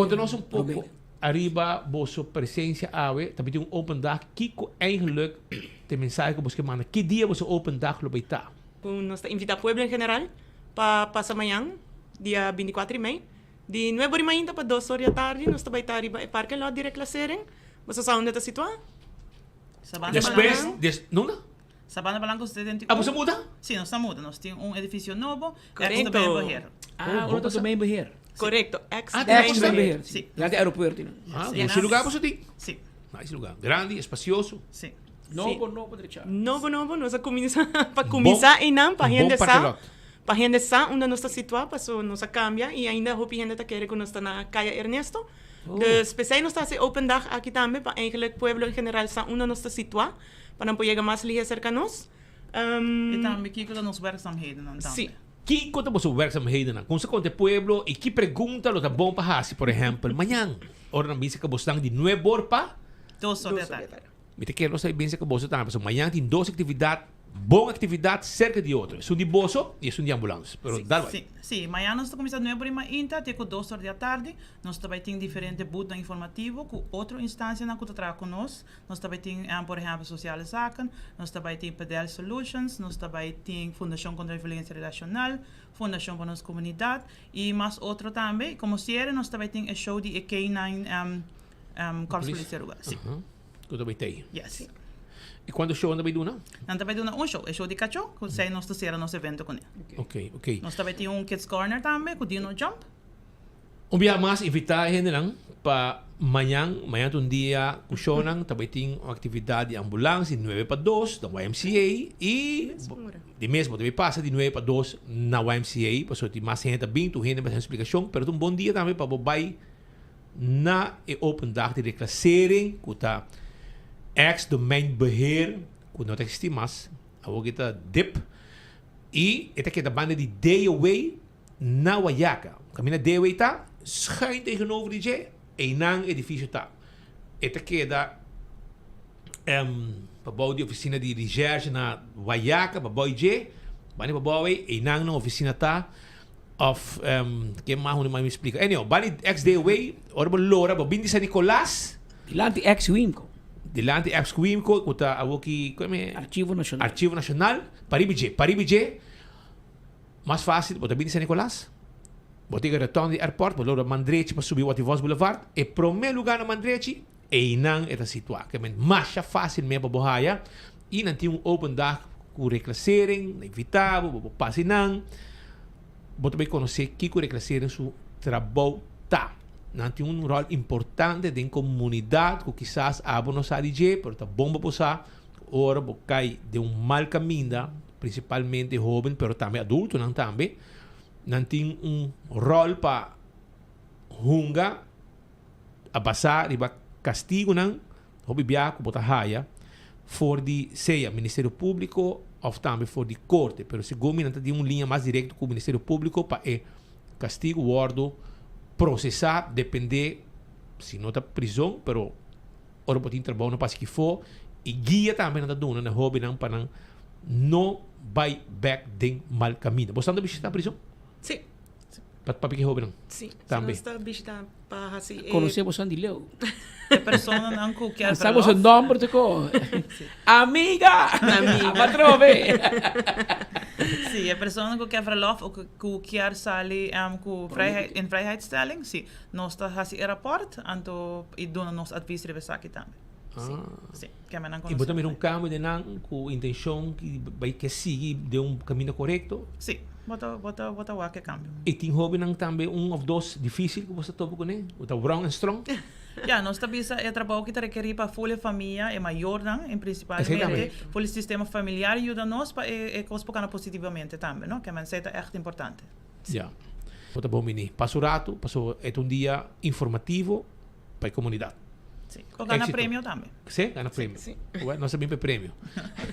Konta nos un poko ariba boso presensia awe. Tambe tin un open dag. Kiko eigenlijk ta e mensahe ku boso ke manda? Ki dia boso open dag lo bay ta? Ku nos ta invitá pueblo en general pa pasa mañan, dia 24 di mei, di 9 or di mainta pa 2 or di atardi. Nos ta bay ta riba e parking lot di Reclassering. Boso sa unda ta situá? Sabana Despues, Balanco. des, nunda? Sabana Balanco 71. Ah, boso muda? Si, nos ta muda. Nos tin un edifisio nobo. Korekto. Ex Domeinbeheer. Ah, Oh, ora ta Domeinbeheer. Korekto, ex Ah, Ex Domeinbeheer. Domeinbeheer. Si. Dilanti aeropuerto. Ah, Si. boso lugar boso tin? Si. Nice lugar. Grandi, espacioso. Si. Nobo, nobo drecha. Nobo, nobo, nos a kuminsá pa kuminsá einan pa Un bon hende sa, parking lot. pa hende sa unda nos ta situá, paso nos a kambia i ainda hopi hende ta kere ku nos ta na Kaya Ernesto. Dus p'esei nos ta hasi open dag aki tambe pa eigenlijk pueblo en general sa unda nos ta situá, pa nan por yega mas lihe serka nos. I tambe kiko ta nos werkzaamhedennan tambe. Si. Kiko ta boso werkzaamhedennan? Kon sa konta e pueblo i ki pregunta lo ta bon pa hasi? Por ehèmpel, mañan ora nan bisa ku boso tan di 9 or pa 2 or di atardi. Mi ta kere nos ta bisa ku boso tambe pasobra mañan tin dos aktividat, bon aktividat serka di otro. Esun di boso i esun di ambulans. Pero dal bai. Si, si. Mañan nos ta kuminsá 9 or di mainta te ku 2 or di atardi. Nos ta bai tin diferente boothnan informativo ku otro instansianan ku ta traha ku nos. Nos ta bai tin, por ehèmpel, Sociale Zaken, nos ta bai tin Pedel Solutions, nos ta bai tin Fundashon Kontra Violensia Relashonal, Fundashon pa Nos Komunidat i mas otro tambe. I komo siere nos ta bai tin e show di e K9 Korps Politie Aruba. Si. Ku ta bai tei. Yes. I kuantu show nan ta bai duna? Nan ta bai duna un show, e show di kachó, ku esei nos ta sera nos evento kuné. Ok. Nos ta bai tin un Kids Corner tambe ku Dino Jump. Un bia mas invitá e hendenan pa mañan. Mañan ta un dia ku shownan ta bai tin un aktividat di ambulans di 9 pa 2 na YMCA i di mes bo ta bai pasa di 9 pa 2 na YMCA pasobra tin mas hende ta bin, tur hende mester haña splikashon, pero ta un bon dia tambe pa bo bai na e open dag di reclassering ku ta ex Domeinbeheer ku no ta eksistí mas, awor ki ta dip i e ta keda banda di DOW. Na Wayaca, kaminda DW ta, schuin tegenover di dje, einan edifisio ta. E ta keda pabou di ofisina di recherche na Wayaca, pabou dje, bani pabou ei, einan nan ofisina ta. Of ke mas hende mas mi splika. Anyhow, bani ex DW, ora bo lora, bo bin di San Nicolas. Dilanti ex Wimco. Dilanti ex Wimco, ku ta awoki, koe? Archivo Nacional. Archivo Nacional, pariba dje, pariba dje. Mas fácil, bo ta bini San Nicolas, bo ta yega rotonde di airport, bo logra man drechi pa subi Watty Vos Boulevard, e promé lugá na man drechi, einan e ta situá. Ke men masha fácil me pa bo haya i nan tin un open dag ku reclassering, nan invitá bo, bo por pasa einan, bo ta bai konosé kiko reclassering su trabou ta. Nan tin un ròl importante den komunidat ku kisas abo no sa di dje, pero ta bon pa bo sa. Ora bo kai den un mal kaminda, prinsipalmente hóben pero tambe adultonan tambe, nan tin un ròl pa hunga a basá riba kastigunan hopi bia ku bo ta haya for di sea Ministerio Públiko òf tambe for di korte. Pero segun mi nan ta tin un liña mas direkto ku Ministerio Públiko pa e kastigu wòrdu prosesá dependé si no ta prizon pero Ora bo tin trabou no pasa kifó i guia tambe nan ta duna na hóbennan pa nan no bai bèk den mal kaminda. Bo ta bishitá prizon? Sí. Pa papia ku e hóbennan? Sí. Tambe. Nos ta bishitá pa hasi e. Konosé boso di leu. E personanan ku kier Nan sa boso verlof. nòmber toko. Amiga! Amiga. Aba atrobe! Sí, e personanan ku kier verlof o ku kier sali ku vrijheid, in vrijheidstelling, sí. Nos ta hasi e rapòrt, anto i duna nos advis riba esaki tambe. Ah. Sí, keme nan I bo ta konosé. mira un kambio den nan ku intenshon ki bai ke sigui den un kaminda korekto? Sí, bo ta bo ta bo ta wak e kambio. I tin hóbennan tambe un òf dos difísil ku bo sa topa kuné, ku ta wrong en strong? Ya, nos ta bisa e trabou ki ta rekerí pa ful e famia, e mayornan en Esei tambe. prinsipalmente, ful e sistema familiar yuda nos pa e e kos por kana positivamente tambe, no? Kemen esei ta ègt importante. Ya. Bo ta bon bini. Pasa un ratu, pasobra e ta un dia informativo pa e komunidat. Sí. O gana Éxito. premio tambe. Sí, gana premio. Sí. Bueno, nos a bin pa e premio.